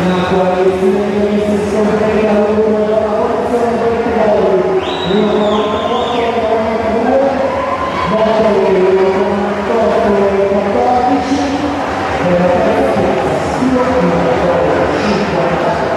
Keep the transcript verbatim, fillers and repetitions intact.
La quale si è messa in scorta la loro dalla forza del gol. Uno quarantaquattro e quarantadue, Bottoli, uno quarantotto e quattordici, e la terza piazza, Stuart, uno quarantotto e cinquantatré.